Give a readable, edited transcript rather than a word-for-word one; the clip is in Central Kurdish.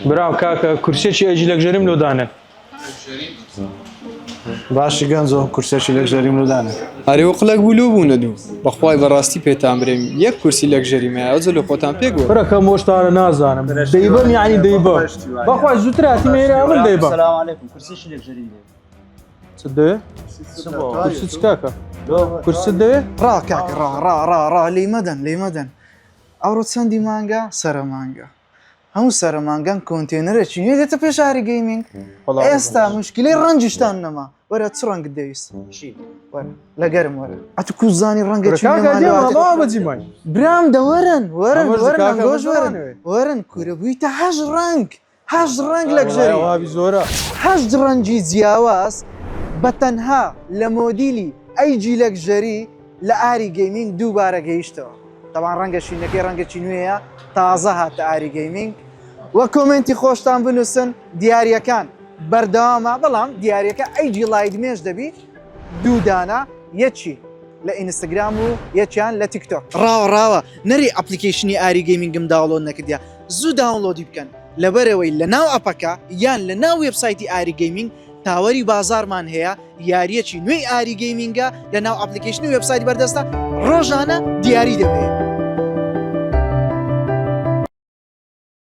برام کاکە کورسێکی ئەجی luxury م لۆ دانێن. باشی گەنجۆ کورسێکی luxury م لۆ دانێ. ئەرێ وقلەک بوو لۆ بوونە دوو بەخوای بەڕاستی پێتان برێم یەک کورسی luxury مایە ئەوجە لۆ خۆتان پێک وەرن. کورە کەم وەشتانە نازانم دەیبەم یەعنی دەیبەم بەخوای زووتر هاتیمە ئێرە ئەمن دەیبەم. سلام علیکم کورسێکی luxury م دەوێ. چت دەوێ؟ کورسی چ کاکە؟ کورست دەوێ؟ ڕا کاکە ڕا ڕا ڕا ڕا لێی مەدەن لێی مەدەن ئەوڕۆ چەندی مانگە سەرە مانگە هەموو سەرە مانگان کۆنتێنەرێکی نوێ دێتە پێش ئاری گەیمینگ ئێستا مشکلەی ڕەنجیشتان نەما وەرە چ ڕەنگت دەویست وەرە لەگەرم وەرە ئەتو کوزانی ڕەنگە چی برام دەوەرن وەرن وەرن ئەنگۆش وەرن وەرن کورە بوویتە هەش ڕەنگ هەشت ڕەنگ luxury. زۆرە. هەشت ڕەنگی جیاواز بە تەنها لە مۆدیلی AG luxury لە ئاری گەیمینگ دووبارە گەیشتەوە. تەبان ڕەنگە شینەکەی ڕەنگێکی نوێیە تازە هاتە ئاری گەیمینگ. وە comment ی خۆشتان بنووسن دیاریەکان بەردەوامە بەڵام دیاریەکە AG Lite Mesh دەبی دوو دانە یەکی لە ئینستاگرام و یەکیان لە تیکتۆک. ڕاوە ڕاوە نەری application ی ئاری گەیمینگم download نەکردیە زوو download ی بکەن لەبەرئەوەی لەناو ئەپەکە یان لەناو وێبسایتی ئاری گەیمینگ tower ی بازاڕمان هەیە یاریەکی نوێی ئاری گەیمینگە لەناو application و وێبسایت بەردەستە ڕۆژانە دیاری دەبێت.